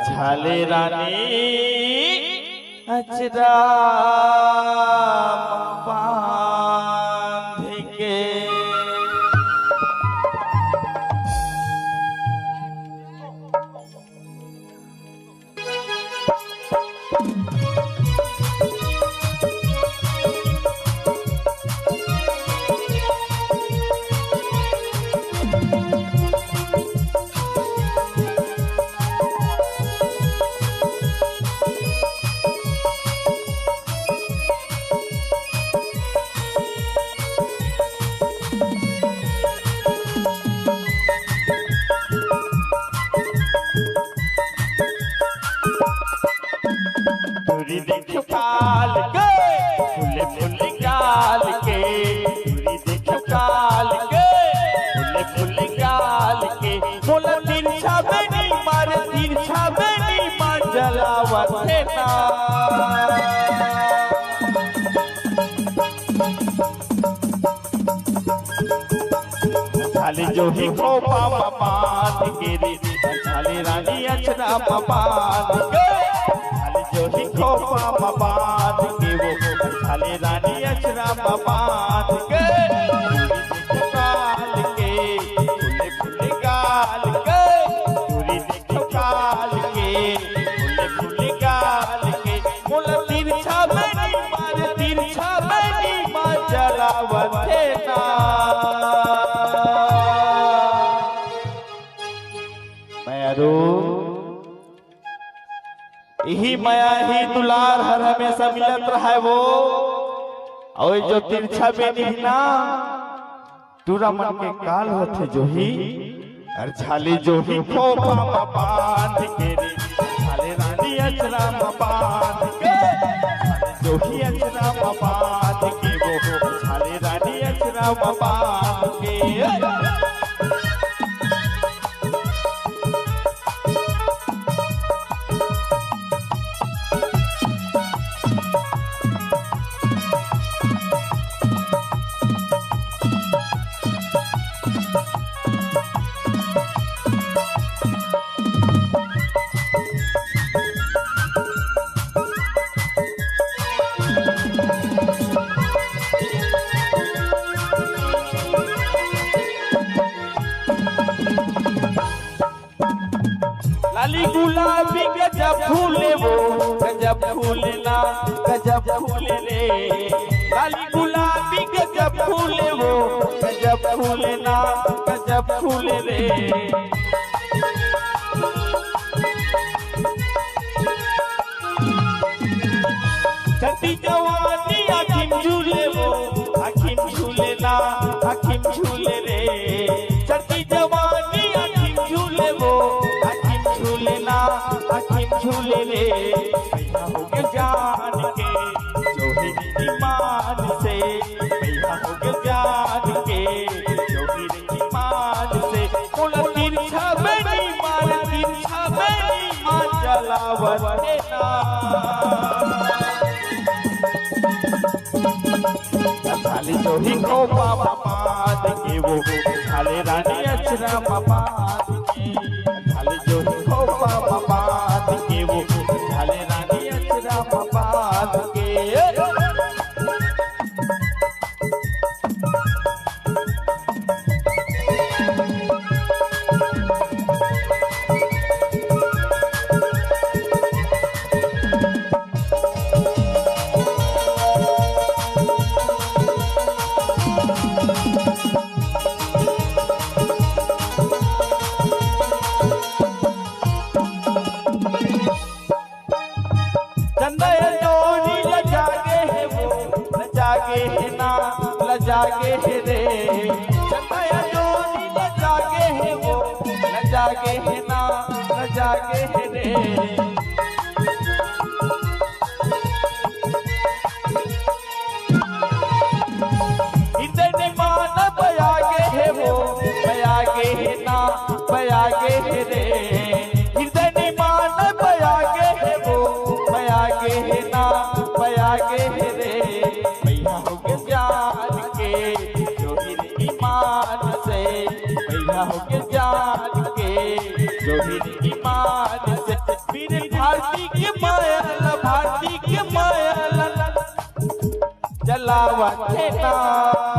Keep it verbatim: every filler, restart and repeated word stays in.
झाले रानी अचरा म बांध के। टूरी देखियो काल के, फूले फूले गाल के। टूरी देखियो काल के, फूले फूले गाल के। मोला तिरछा में नहीं मारे, तिरछा में नहीं मार, जलावत हे ना। झाले जो ही खोपा म बांध के रे, झाले रानी अचरा म बांध के। झाले जो ही खोपा म बांध के वो, झाले रानी अचरा म बांध के। टूरी देखियो काल के, फूले फूले गाल के। टूरी देखियो काल के, फूले फूले गाल के। मोला तिरछा में नहीं मार, तिरछा में नहीं मार, जलावत हे ना। मया रो, इही मया, इही दुलार हर हमेशा मिलत रहय वो। अउ जो तिरछा में नहीं ना, टूरा मन के काल होथे जो ही, अउ झाले जो ही खोपा म बांध के रे, झाले रानी अचरा म बांध के। झाले जो ही अचरा म बांध के वो, झाले रानी अचरा म बांध के। लाली गुलाबी गजब फूले वो, गजब फूले ना, गजब फूले रे। लाली गुलाबी गजब फूले वो, गजब फूले ना, गजब फूले रे। चढ़ती जवानी आँखी म झूले वो, आँखी म झूले ना, आँखी म झूले रे। चढ़ती जवानी आँखी म झूले वो, आँखी म झूले ना, आँखी म झूले रे। पैदा हो गया जान के, जो ही ईमान से। पैदा हो गया जान के, जो ही ईमान से। मोला तिरछा में नहीं मार, तिरछा में नहीं मार, जलावत हे ना। झाले जो ही खोपा म बांध के वो, झाले रानी अचरा म बांध के। झाले जो ही खोपा म बांध के वो, झाले रानी अचरा म बांध के। चंदा या डोरी लजा गे हे वो, लजा गे हे ना, लजा गे हे रे। चंदा या डोरी लजा गे हे वो, लजा गे हे ना, लजा गे हे रे। इतनी मान बया गे हे वो, बया गे हे ना, बया गे हे रे। इतनी मान बया गे हे वो, बया गे हे ना, बया गे हे रे। भैया हो के जान के, जो ही ईमान से। भैया हो के जान के, जो ही ईमान से। लावत हे ना।